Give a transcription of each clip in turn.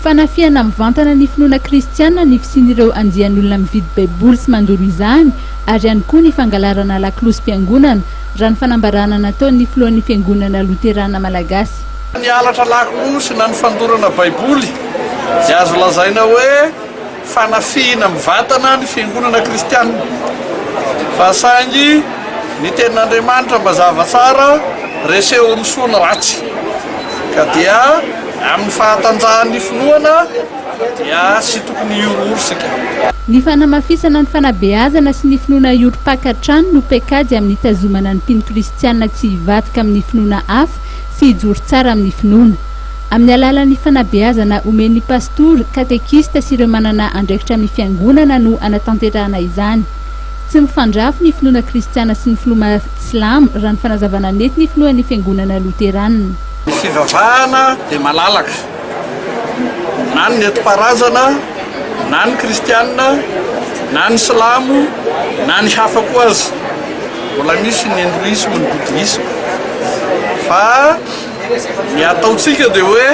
Fanafihana mivantana ny finoana kristiana ny fisian'ireo andian'olona mividy baiboly sy mandoro izany ary ihany koa ny fangalarana lakolosim-piangonana, raha ny fanambarana nataon'ny filohan'ny fiangonana loterana malagasy. Ny halatra lakolosy na ny fandorana baiboly dia azo lazaina hoe fanafihina mivantana ny fiangonana kristiana. Fa saingy ny tenin'Andriamanitra mazava tsara, reseho ny soa ny ratsy. Ka dia amin'ny fahatanjahan'ny finoana dia tsy tokony hihorohoro isika. Ny fanamafisana ny fanabeazana sy ny finoana hiorim-paka hatrany no paikady amin'ny hitazomana ny mpino kristiana tsy hivadika amin'ny finoana hafa sy hijoro tsara amin'ny finoana. Amin'ny alalan'ny fanabeazana omen'ny pastora, katekista sy ireo manana andraikitra amin'ny fiangonana no anatanterahana izany. Tsy mifandrafy ny finoana kristiana sy ny filoha silamo, raha ny fanazavana nentin'ny filohan'ny fiangonana loteranina. Ny fivavahana dia malalaka, na ny nentim-paharazana, na ny kristiana, na ny silamo, na ny hafa koa aza. Mbola misy ny hindouisme, ny bouddhisme. Fa Ny ataontsika dia hoe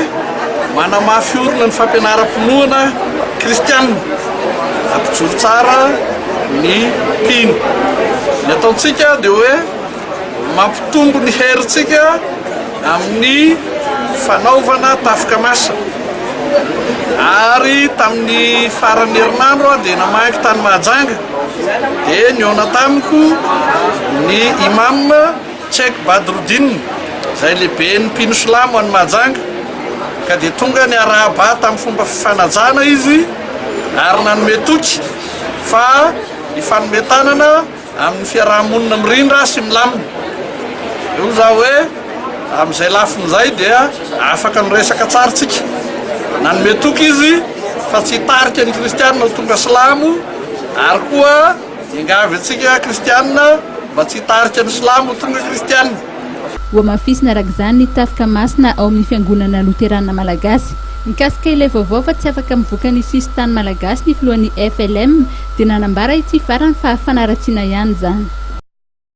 manamafy orina ny fampianaram-pinoana kristianina, hampijoro tsara ny mpino. Ny ataontsika dia hoe mampitombo ny herintsika amin'ny fanaovana tafika masina. Ary tamin'ny faran'ny herinandro aho dia namaky tany Mahajanga dia nihaona tamiko ny imam Cheikh Badroudine, izay lehiben'ny mpino silamo any Mahajanga, ka dia tonga niarahaba ahy tamin'ny fomba fifanajana izy ary nanome toky fa hifanome tanana amin'ny fiaraha-monina mirindra sy milamina. Dia hoy izaho hoe, amin'izay lafiny izay dia afaka miresaka tsara isika. Nanome toky izy fa tsy hitarika ny kristianina ho tonga silamo ary koa Miangavy antsika kristianina mba tsy hitarika ny silamo ho tonga kristianina. Hohamafisina araka izany ny tafika masina ao amin'ny Fiangonana Loterana Malagasy. Mikasika ilay vaovao fa tsy afaka mivoaka ny sisin-tany malagasy ny filohan'ny FLM dia nanambara ity farany fa fanaratsiana ihany izany.